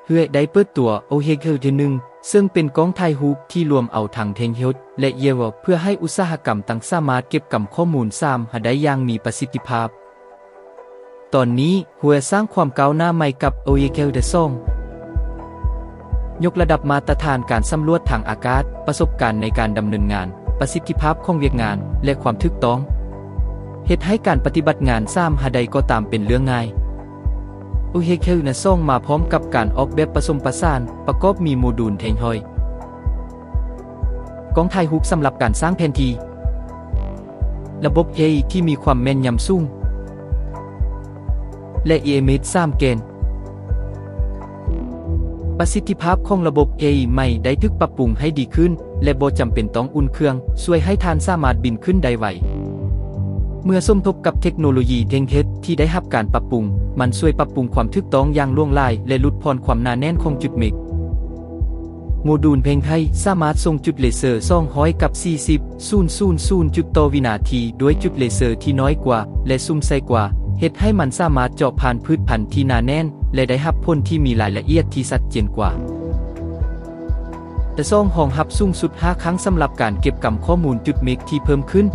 ເພື່ອໄດ້ເປີດຕົວ Oheger ທີໜຶ່ງ ເຊິ່ງເປັນກ້ອງຖ່າຍຮູບທີ່ລວມເອົາທັງ Tenghot ແລະ Yellow ເພື່ອໃຫ້ອຸດສາຫະກຳຕ່າງສາມາດເກັບກຳຂໍ້ມູນສາມ H ໄດ້ຢ່າງມີປະສິດທິພາບ. ຕອນນີ້ Hue ສ້າງຄວາມກ້າວໜ້າໃໝ່ກັບ Oheger ທີສອງ ຍົກລະດັບມາດຕະຖານການສຳຫຼວດທາງອາກາດ, ປະສົບການໃນການດຳເນີນງານ, ປະສິດທິພາບຂອງວຽກງານ ແລະ ຄວາມຖືກຕ້ອງ, ເຮັດໃຫ້ການປະຕິບັດງານສາມ H ໃດກໍຕາມເປັນເລື່ອງງ່າຍ. Oheger ທີສອງ ມາພ້ອມກັບການອອກແບບປະສົມປະສານ, ປະກອບມີໂມດູນ Tenghot ກ້ອງຖ່າຍຮູບສຳລັບການສ້າງແຜນທີ່, ລະບົບ H ທີ່ມີຄວາມແມ່ນຍຳສູງ ແລະ Image ສາມແກນ. ປະສິດທິພາບຂອງລະບົບ H ໃໝ່ໄດ້ຖືກປັບປຸງໃຫ້ດີຂຶ້ນ ແລະ ບໍ່ຈຳເປັນຕ້ອງອຸ່ນເຄື່ອງ, ຊ່ວຍໃຫ້ທ່ານສາມາດບິນຂຶ້ນໄດ້ໄວ. ເມື່ອສົມທົບກັບເທັກໂນໂລຢີ Tenghot ທີ່ໄດ້ຮັບການປັບປຸງ, ມັນຊ່ວຍປັບປຸງຄວາມຖືກຕ້ອງຢ່າງຫຼວງຫຼາຍ ແລະ ຫຼຸດຜ່ອນຄວາມໜາແໜ້ນຂອງຈຸດເມັກ. ໂມດູນ Tenghot ສາມາດສົ່ງຈຸດເລເຊີສອງຮ້ອຍກັບສີ່ສິບ ສູນສູນສູນຈຸດຕໍ່ວິນາທີ ດ້ວຍຈຸດເລເຊີທີ່ນ້ອຍກວ່າ ແລະ ຊຸ່ມໃສກວ່າ, ເຮັດໃຫ້ມັນສາມາດເຈາະຜ່ານພືດພັນທີ່ໜາແໜ້ນ ແລະ ໄດ້ຮັບຜົນທີ່ມີລາຍລະອຽດທີ່ຊັດເຈນກວ່າ. ທີສອງ ຮອງຮັບສູງສຸດຫ້າຄັ້ງສຳລັບການເກັບກຳຂໍ້ມູນຈຸດເມັກທີ່ເພີ່ມຂຶ້ນ.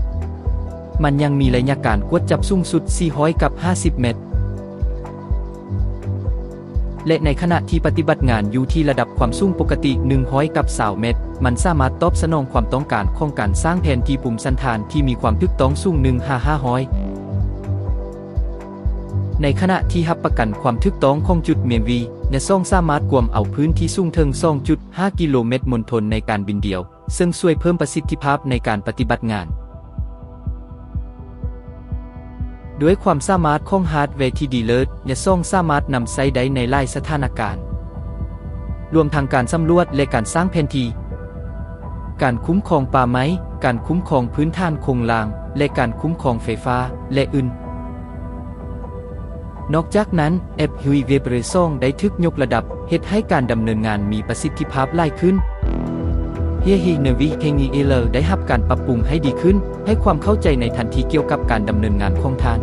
ມັນຍັງມີໄລຍະການກວດຈັບສູງສຸດສີ່ຮ້ອຍກັບຫ້າສິບແມັດ. ແລະ ໃນຂະນະທີ່ປະຕິບັດງານຢູ່ທີ່ລະດັບຄວາມສູງປົກກະຕິໜຶ່ງຮ້ອຍກັບຊາວແມັດ, ມັນສາມາດຕອບສະໜອງຄວາມຕ້ອງການຂອງການສ້າງແຜນທີ່ພູມສັນຖານທີ່ມີຄວາມຖືກຕ້ອງສູງໜຶ່ງຫາຫ້າຮ້ອຍ. ໃນຂະນະທີ່ຮັບປະກັນຄວາມຖືກຕ້ອງຂອງຈຸດ Menvi ແລະ ສອງ ສາມາດກວມເອົາພື້ນທີ່ສູງເຖິງສອງຈຸດຫ້າກິໂລແມັດມົນທົນໃນການບິນດຽວ, ເຊິ່ງຊ່ວຍເພີ່ມປະສິດທິພາບໃນການປະຕິບັດງານ. ດ້ວຍຄວາມສາມາດຂອງຮາດແວທີ່ດີເລີດ ແລະ ສອງ ສາມາດນຳໃຊ້ໄດ້ໃນຫຼາຍສະຖານະການ, ລວມທັງການສຳຫຼວດ ແລະ ການສ້າງແຜນທີ່, ການຄຸ້ມຄອງປ່າໄມ້, ການຄຸ້ມຄອງພື້ນຖານໂຄງລ່າງ ແລະ ການຄຸ້ມຄອງໄຟຟ້າ ແລະ ອື່ນ. ນອກຈາກນັ້ນ, ແອັບ Hue Web ທີສອງ ໄດ້ຖືກຍົກລະດັບ, ເຮັດໃຫ້ການດຳເນີນງານມີປະສິດທິພາບຫຼາຍຂຶ້ນ. Hue Menvi Tenghot ໄດ້ຮັບການປັບປຸງໃຫ້ດີຂຶ້ນ, ໃຫ້ຄວາມເຂົ້າໃຈໃນທັນທີກ່ຽວກັບການດຳເນີນງານຂອງທ່ານ.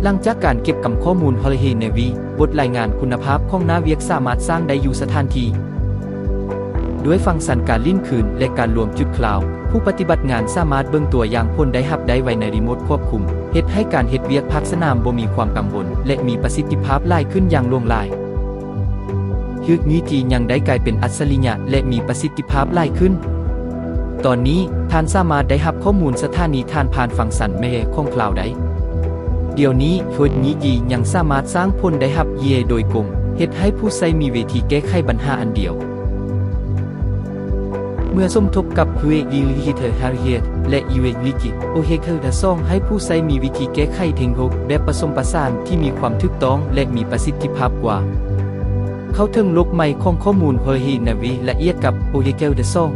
ຫຼັງຈາກການເກັບກຳຂໍ້ມູນ Hue Menvi, ບົດລາຍງານຄຸນນະພາບຂອງໜ້າວຽກສາມາດສ້າງໄດ້ຢູ່ສະຖານທີ່. ດ້ວຍຟັງຊັນການຫຼິ້ນຄືນ ແລະ ການລວມຈຸດຄລາວ, ຜູ້ປະຕິບັດງານສາມາດເບິ່ງຕົວຢ່າງຜົນໄດ້ຮັບໄດ້ໄວໃນຣີໂມດຄວບຄຸມ, ເຮັດໃຫ້ການເຮັດວຽກພາກສະໜາມບໍ່ມີຄວາມກັງວົນ ແລະ ມີປະສິດທິພາບຫຼາຍຂຶ້ນຢ່າງຫຼວງຫຼາຍ. Hue Niji ຍັງໄດ້ກາຍເປັນອັດສະລິຍະ ແລະ ມີປະສິດທິພາບຫຼາຍຂຶ້ນ. ຕອນນີ້, ທ່ານສາມາດໄດ້ຮັບຂໍ້ມູນສະຖານີຖານຜ່ານຟັງຊັນແມ່ຂອງຄລາວໄດ້. ດຽວນີ້ Hue Niji ຍັງສາມາດສ້າງຜົນໄດ້ຮັບ Yellow ໂດຍກົງ, ເຮັດໃຫ້ຜູ້ໃຊ້ມີເວທີແກ້ໄຂບັນຫາອັນດຽວ. ເມື່ອສົມທົບກັບ Hue Illustrator Harriet ແລະ Hue Niji, Oheger ທີສອງ ໃຫ້ຜູ້ໃຊ້ມີວິທີແກ້ໄຂ Tenghot ແບບປະສົມປະສານທີ່ມີຄວາມຖືກຕ້ອງ ແລະ ມີປະສິດທິພາບກວ່າ. ເຂົ້າເຖິງໂລກໃໝ່ຂອງຂໍ້ມູນ Hue Menvi ລະອຽດກັບ Oheger ທີສອງ.